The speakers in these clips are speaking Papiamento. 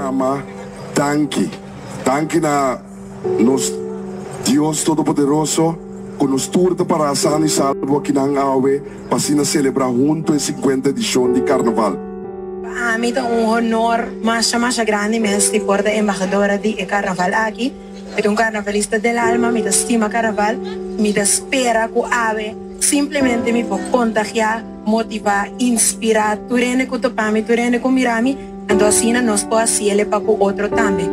Yama danki. Danki na nos Dios Todopoderoso ku nos tur ta pará sano i salvo akinan awe pa asina selebrá huntu e sinkuenta edishon di Karnaval. Pa ami ta un honor masha masha grandi mes di por ta embahadora di e karnaval aki. Mi ta un karnavalista del alma, mi ta stima karnaval, mi ta spera ku awe simplemente mi por kontagiá, motivá, inspirá tur hende ku topa mi, tur hende ku mira mi, anto asina nos por hasiel e pa ku otro tambe.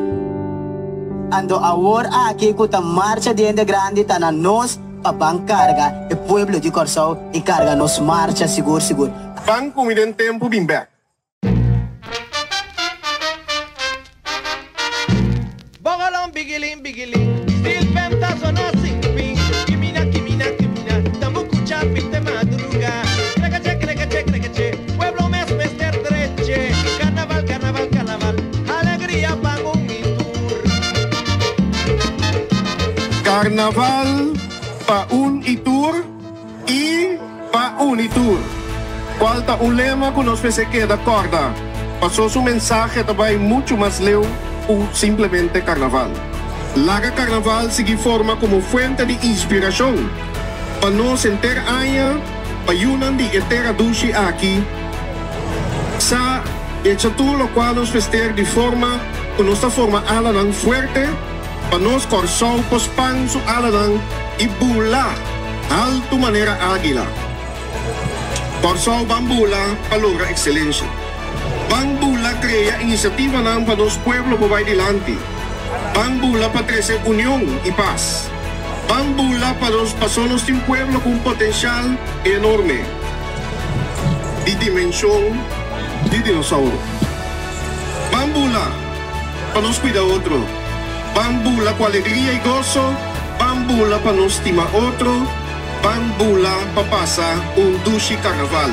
Anto awor aki ku ta marcha di hende grandi ta na nos pa ban karga e pueblo di Kòrsou i karga nos marcha sigur sigur. Ban ku mi den tempu bin bèk. Bongolon bigilin bigilin Steel fm ta zona sin fin Kimina kimina kimina Tambuku cha pinte madruga Krekache krekache krekache Pueblo mes mester dreche Carnaval carnaval carnaval Alegria pa un y tur. Carnaval pa un y tur y pa uni tur, cual ta un lema cu nos mester keda corda, paso su mensahe ta bay mucho mas leu cu simplemente Carnaval. Laga Carnaval sigui forma como fuente di inspiracion pa nos henter aña, pa yunan di e tera dushi aki sa echa tur locual nos mester di forma cu nos ta forma alanan fuerte pa nos Kòrsou por span su alanan i bula haltu manera águila. Kòrsou ban bula pa logra ekselensha. Ban bula krea inisiativanan pa nos pueblo por bai dilanti. Ban bula pa trese union i pas. Ban bula pa nos paso nos tin pueblo ku un potenshal enorme di dimenshon di dinosauro. Ban bula pa nos cuida otro. Ban bula cu alegria y goso, ban bula pa nos stima otro, ban bula pa pasa un dushi carnaval.